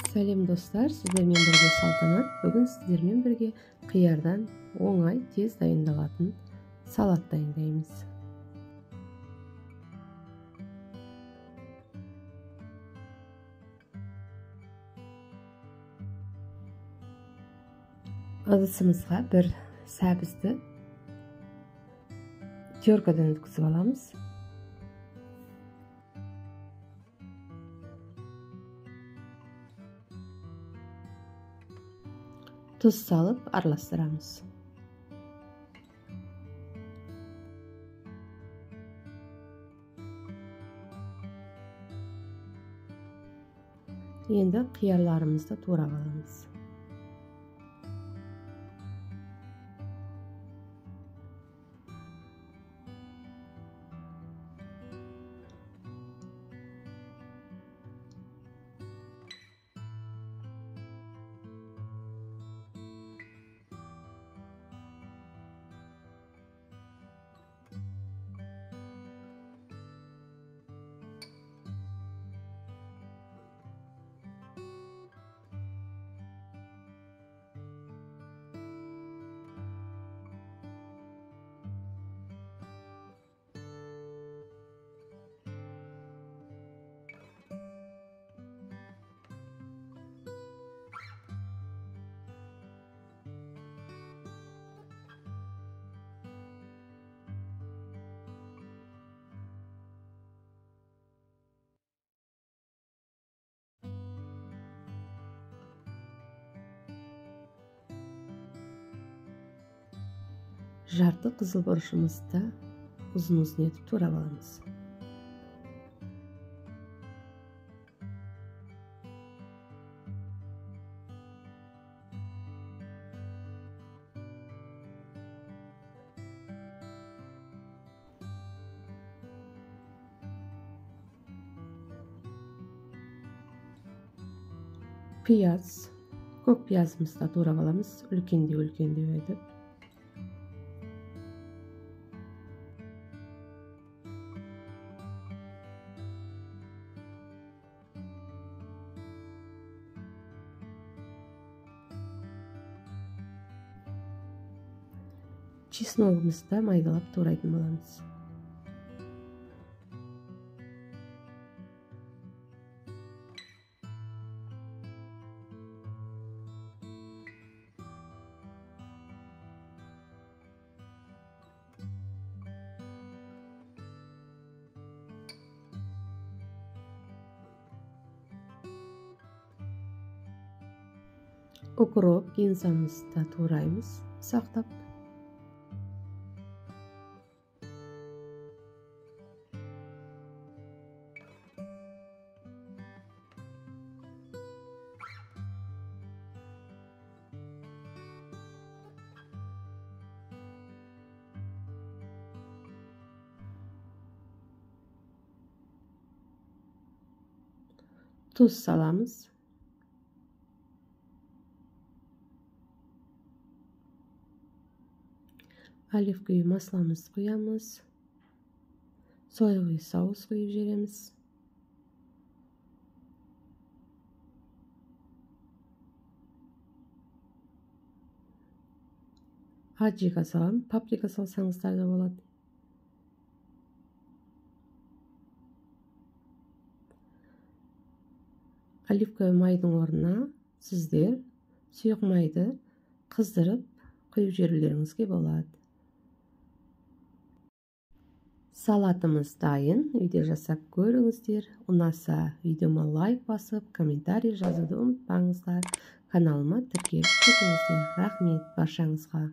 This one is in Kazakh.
Сәлем достар, сіздермен бірге Салтанат. Бүгін сіздермен бірге қиярдан оңай, тез дайындалатын салат дайындаймыз. Ыдысымызға бір сәбізді теркадан өткізіп аламыз. Тұз салып араластырамыз. Енді қиярларымызды турап аламыз. Жарты қызыл бұрышымызды ұзын-ұзын етіп турап аламыз. Пияз, көк пиязымызды да турап аламыз, үлкендеу-үлкендеу етіп. Чесногымызды да майдалап турайтын боламыз. Укроп, кинзамызды да тураймыз, сақтап. Тұз саламыз. Оливковый масломызды құямыз. Соевый соус құйып жібереміз. Аджика саламын, паприка салсаңыздар да болады. Оливковый майдың орнына сіздер сұйық майды қыздырып құйып жіберулеріңізге болады. Салатымыз дайын, үйде жасап көріңіздер. Ұнаса видеома лайк басып, комментарий жазуды ұмытпаңыздар. Каналыма тіркеліп кетіңіздер. Рахмет баршаңызға.